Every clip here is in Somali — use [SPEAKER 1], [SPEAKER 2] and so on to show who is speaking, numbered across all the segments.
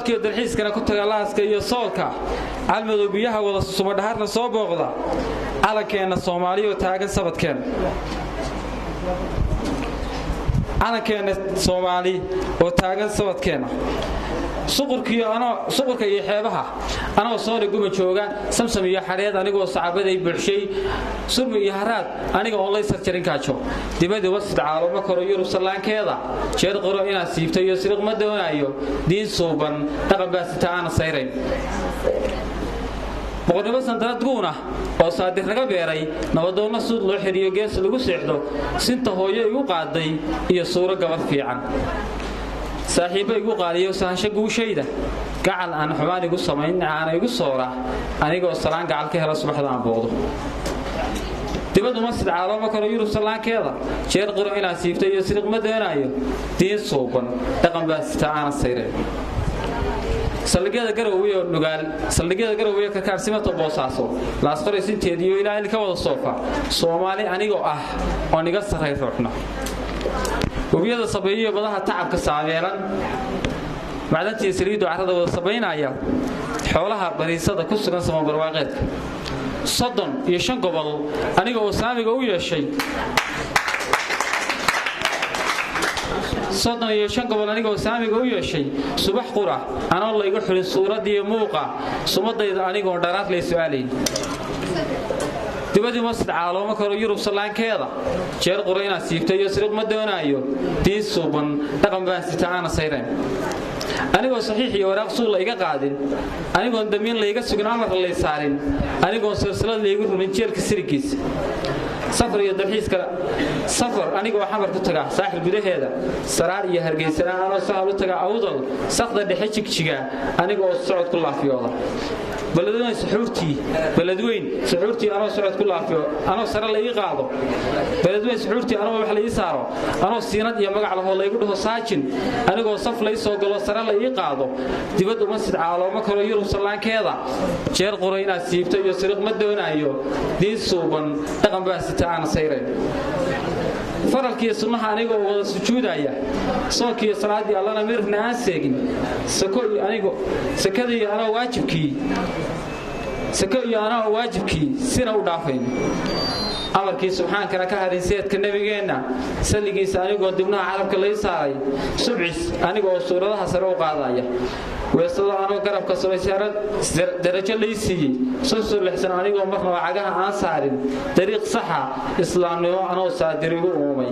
[SPEAKER 1] Socodkiiyo dalxiiskana ku taga laaska iyo soolka, Calmadow biyaha wada sumadhaharna soo booqda, calankeenna Soomaaliyoo taagan sabadkeenna, calankeenna Soomaali oo taagan sabadkeenna, suqurka iyo xeebaha anoo soona guma jooga, samsam iyo xadheed anigoo sacabaday buuxshay, surmi iyo haraad aniga oon laysar jarin kaajo, dibadii wasid caaloma koro Yurub sallaankeeda, jeer qoro inaad siibto iyo siriq ma doonaayo, diin suuban dhaqan baa sita aana sayrayn, boqornimo sandarad guuna oo saadir naga beeray, nabadoonna suud loo xidhiyo gees lagu seexdo, sinta hooyo igu qaaday iyo suuro gabar fiican, saaxiibbo igu qaaliyo sahasho guushayda, gacal aan xumaan igu samayn caana igu soora, anigoo salaan gacal ka hela subaxda aan booqdo. Dibaddu ma sidcaalooma karo Yurub sallaankeeda, jeer qiro inaad siibto iyo siriq ma doonaayo, diin suuban dhaqan baa sita aanan sayrayn. Saldhigyada Garowe oo Nugaal, saldhigyada Garowe, Karkaarsimato, Boosaaso, Laasqoray sinteediyo ilaa ilka wada soofa, Soomaali anigoo ah oon iga sarray ruuxna, webiyada sabeeyo badaha tacabka saameelan, macdantii saliiddu carrada wada sabaynaya, xoolaha bariisada ku sugan samabarwaaqeedka, 35 gobol aniga oo saamiga u yeeshay, 35 gobol anigoo saamiga u yeeshay, subax qura anoo laygu xidhin suuraddiiyo muuqa sumadayda, anigoon dharaar lay su'aalayn, dibadii ma sidcaalooma karo Yurub sallaankeeda, jeer qura inaad siibto iyo siriq ma doonaayo, diin suuban dhaqan baan sita aana sayrayn, anigoo saxiix iyo waraaq suuq la iga qaadin, anigoon damiin layga sugin, amarka lay saarin, anigoon silsilad laygu rumin jeelka sirigiisa, safar iyo dalxiiska, safar anigoo Xamar ku taga Saaxil gudaheeda, Saraar iyo Hargeysana anoo sahal u taga, Awdal sakda dhexe Jigjiga aniga oo socod ku laafiyooda, Beledweyn suxuurtii, Beledweyn suxuurtii anoo socod ku laafiyo, anoo sare la ii qaado, Beledweyn suxuurtii anoo wax la ii saaro, anoo siinad iyo magac lahoo laygu dhaho saajin, anigoo saf lay soo galo, sare la ii qaado, dibad uma sidcaalooma karo Yurub sallaankeeda, jeer qoro inaad siibto iyo siriq ma doonaayo, diin suuban dhaqan baa sita aana sayrayn. Faralkiiyo sunnaha anigoo wada sujuudaya, soonkiiyo salaaddii Allana mirna aan seegin, sako iyo anigo sakadaiyo anoo waajibkii, sako iyo anoo waajibkii sina u dhaafayn, amarkii subxaankana ka hadhin, seedka nebigeenna salligiisa anigoo dibnaha carabka lay saaray, subcis aniga oo suuradaha sare u qaadaya, weesado anoo garabka suray darajo lay siiyey, sunsulixsan anigoo marnaba cagaha aan saarin, dariiq saxa islaamnimo anoo saadir igu uumay,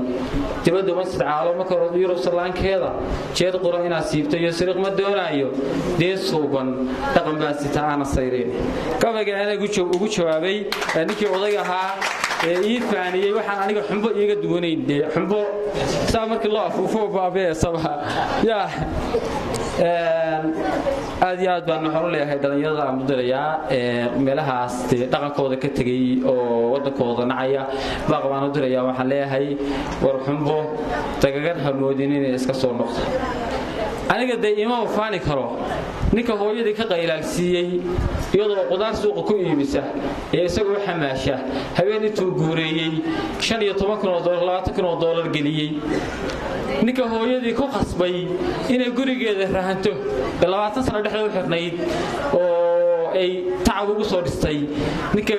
[SPEAKER 1] dibaddu ma sidcaalo ma karo Yurub sallaankeeda, jeed qura inaad siibto iyo siriq ma doonaayo, diin suuban dhaqan baan sita aana sayrin. Gabayga anagu ugu jawaabay ninkii odayga ahaa ee ii faaniyey, waxaan aniga xumbo iiga duwanayn, dee xumbo saa markii loo afuufo baabeesaba yaa. Aad iyo aad baan waxaan u leeyahay dhallinyarada aan u dirayaa meelahaas dee dhaqankooda ka tegey oo waddankooda nacaya, baaq baan u dirayaa. Waxaan leeyahay, war xumbo dagagar hamoodin inay iska soo noqdo. Aniga dee ima faani karo ninka hooyadii ka qaylaalsiiyey iyadoo qudaar suuqa ku iibisa ee isagoo xamaasha, habeen intuu guureeyey 15,000 oo doolar, 20,000 oo doolar geliyey, ninka hooyadii ku khasbay inay gurigeeda rahanto ee 20 sano dhexda u xirnayd oo ay tacab ugu soo dhistay, ninka.